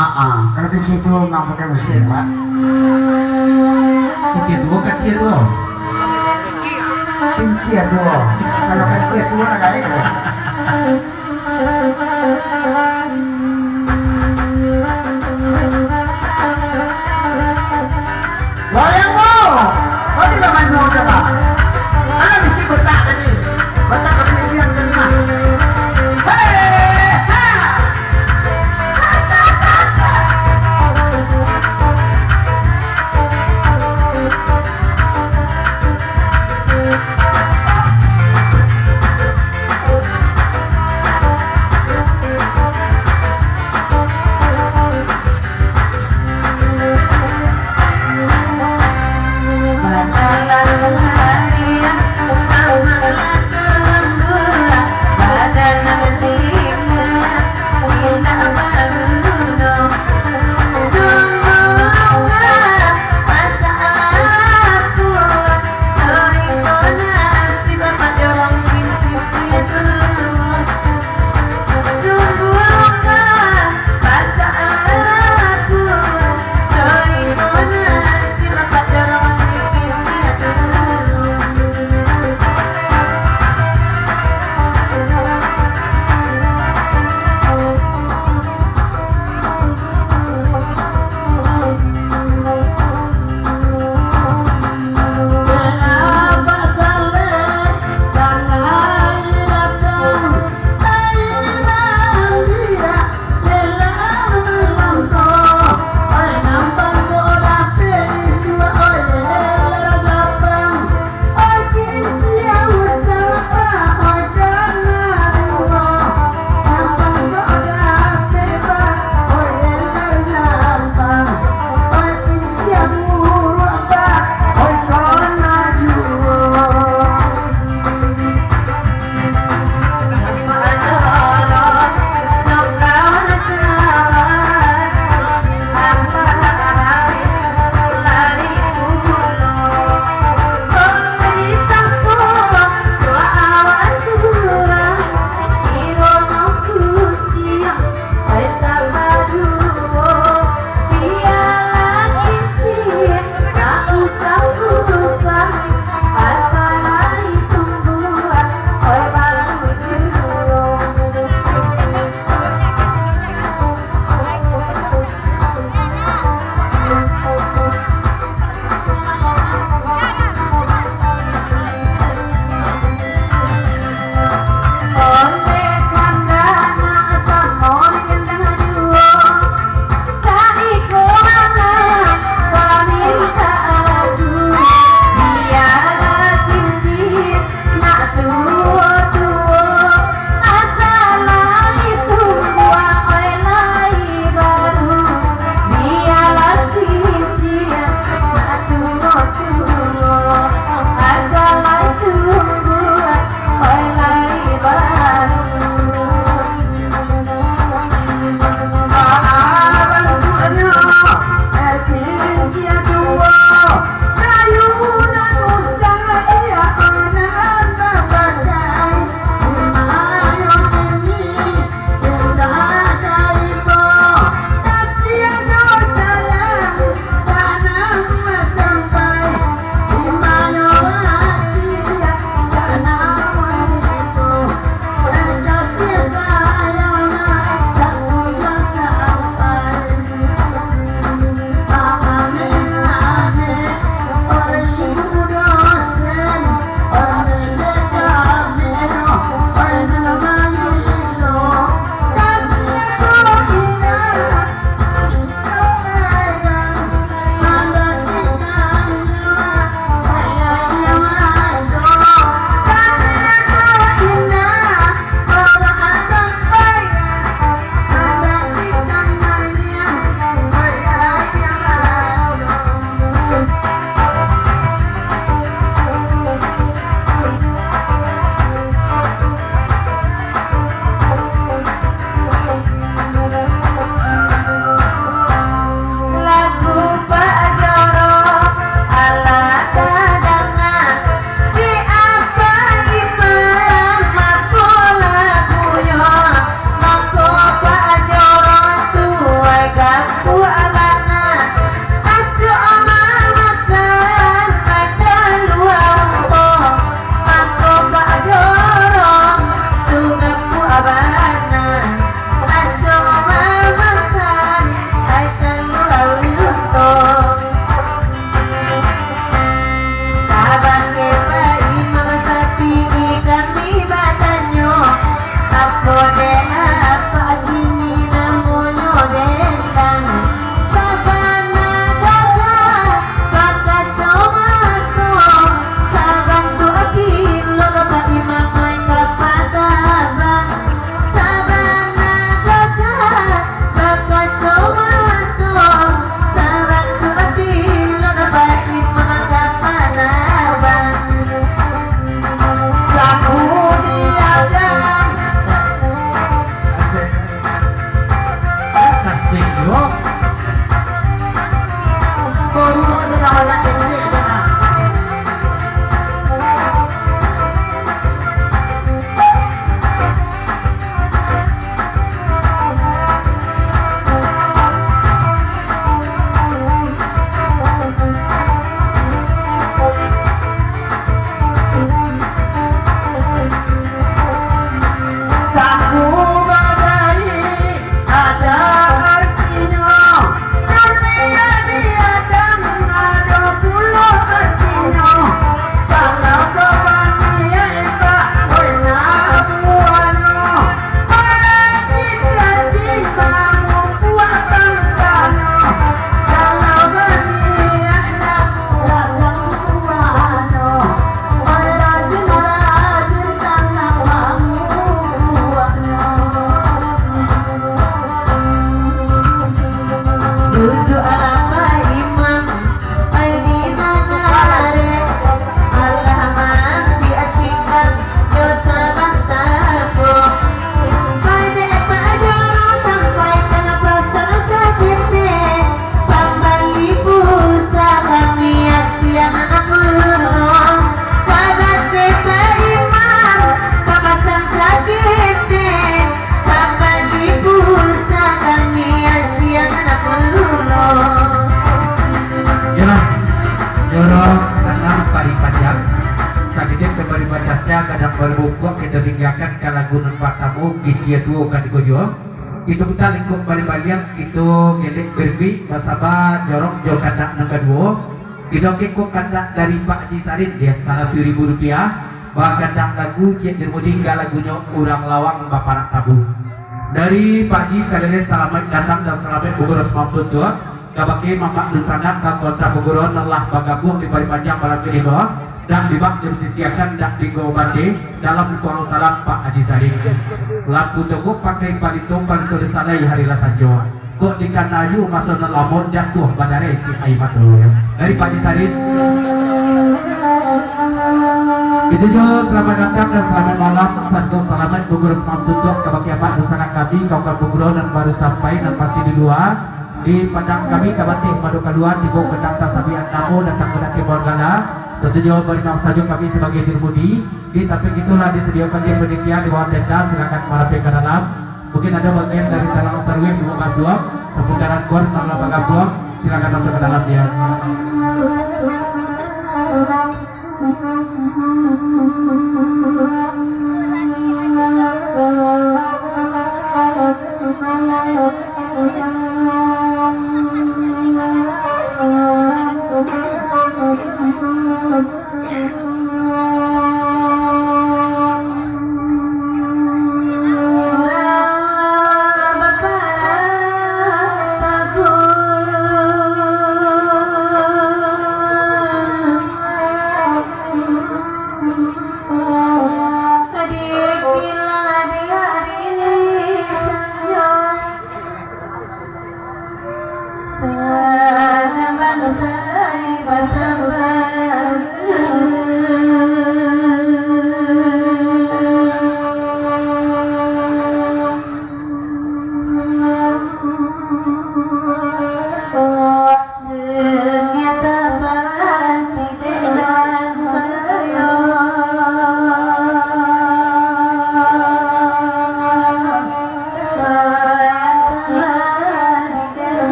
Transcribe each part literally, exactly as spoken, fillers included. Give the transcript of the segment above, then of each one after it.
Ah, ah, kalau kincia tu memang pakai musik, Pak. Kincia tu, kincia tu. Kincia tu. Kalau kincia tu, nak lain. Goyang, bro! Kau tidak main drum, siapa? Anak bisi kotak tadi. Kotak kepindiran kelima. Hei! Ha! Yo. Baru saja banyak teknik sana. Saku badai ada artinyo, dunia diadang ado pulo artinyo. Kalau kau baniaik, Pak, buah buahnyo. Rajin-rajin mambuek tantano, kalau baniaik nak ladang buahnyo, oi rajin-rajin sanang mambueknyo. Duduaklah Pak Imam, pai di mangareh, alah maambiak simbah jo sabanta ko. Pai dek Pak Jorong sampaikan pasan saketek, pambali pulsa kami asiang anak ulun. Pai dek Pak Imam, papasan saketek, pambali pulsa kami asiang anak ulun. Yolah, Jorong tanang pari panjang. Saketek pambali pulsa gadang baru bungkuak kito tinggakan ka lagu nan partamo, Kikia Tuo ka dikojo. Kito puta lingkuang baliak-baliak, kito gelek barimbik, basaba Jorong jo kandak nan kaduo. Kito kekok kandak dari Pak Haji Sarin, dia saratuih ribu rupiah, bakandak lagu Cik Dirmudi ka lagunyo Urang Lawang Baparak Tabu. Dari Pak Haji, sakali lai salamaik datang dan salamaik baguno samalam suntuak. Kabake mamak dunsanak, kawan sapaguruan nan lah bagabuang di pari panjang malam kini ko, dak dibak disisiakan, dak diobati, dalam kurang salam Pak Haji Sarin. Lampu togok pakai palito, palito disalai hari lah sanjo. Kok dikana ayu maso nan lamo, jatuah badarai si aia mato. Dari Pak Haji Sarin. Itu jo, salamaik datang dan salamaik malam, sarto salamaik baguno samalam suntuak kabake amak dunsanak kami, kawan-kawan baguno nan baru sampai, nan masih di lua. Di pandang kami, ka bateh mado kalua, tibo ka ateh sabian namo, datang ka ateh mawakala. Tantunyo, bari maaf sajo kami sabagai Dirmudi. Di tampek itu lah disadiakan dek panitia di bawah tenda, silakan marampek ka dalam. Mungkin ado bagian dari Talang Saruih di Bukasuak, saputaran gor nan lah bagabuang, silakan masuk ka dalam, ya.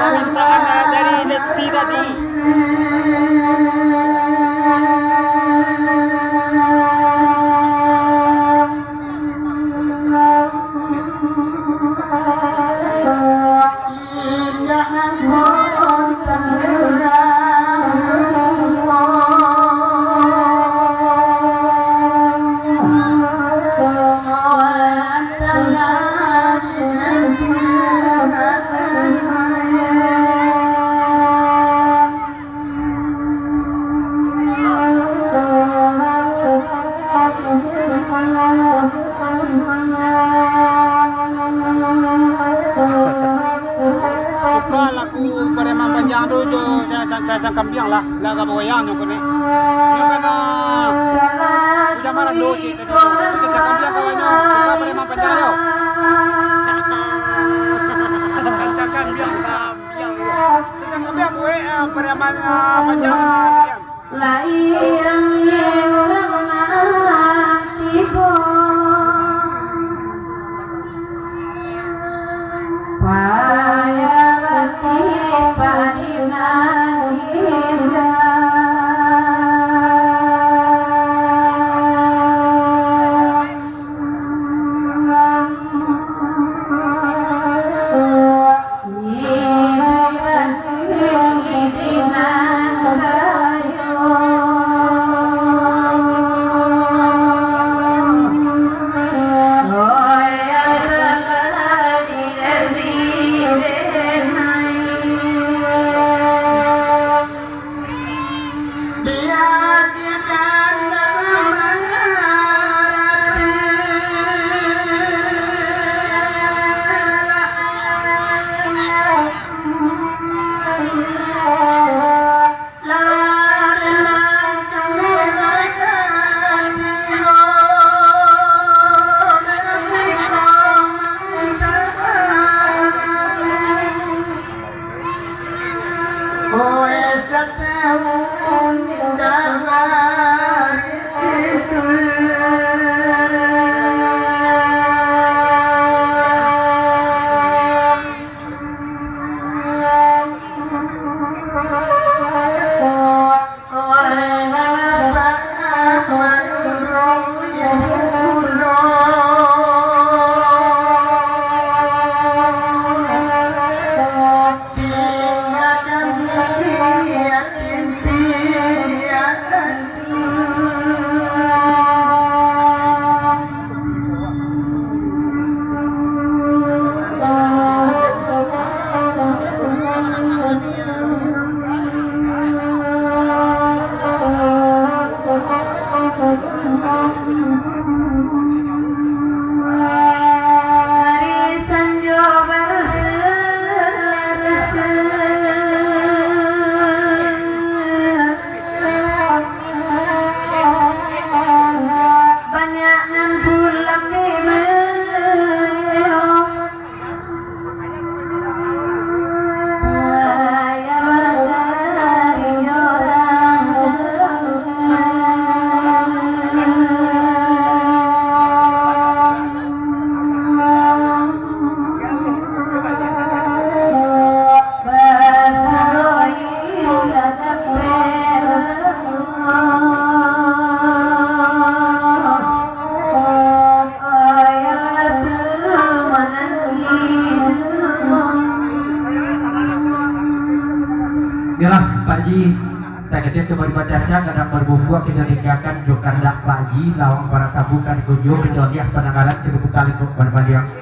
Permintaan dari Desti tadi. Pariaman Panjang tu jo ca-, ca-, ca-, cacang kambiang lah, lah ka bagoyang nyo ko ni. Nyo kan, ah, hujan malam tu, cik, tadi tu. Tu cacang kambiang kawannyo, bukan Pariaman Panjang yo. Cacang kambiang, kambiang. Cacang kambiang buek, ah, Pariaman, ah, Panjang, ah, kambiang. Lai rami urang nan tibo, payah batipak di nan indak. Ari sanjo barasa-rasa, banyak nan pulang di baliau. Iyolah, Pak Haji, saketiak tu baru bacacak, gadang barbukuak, kito tinggakan jo kandak Pak Haji, lawang parak tabukan kunjuang, kito liak pandangaran, kito putar lingkuang baliak.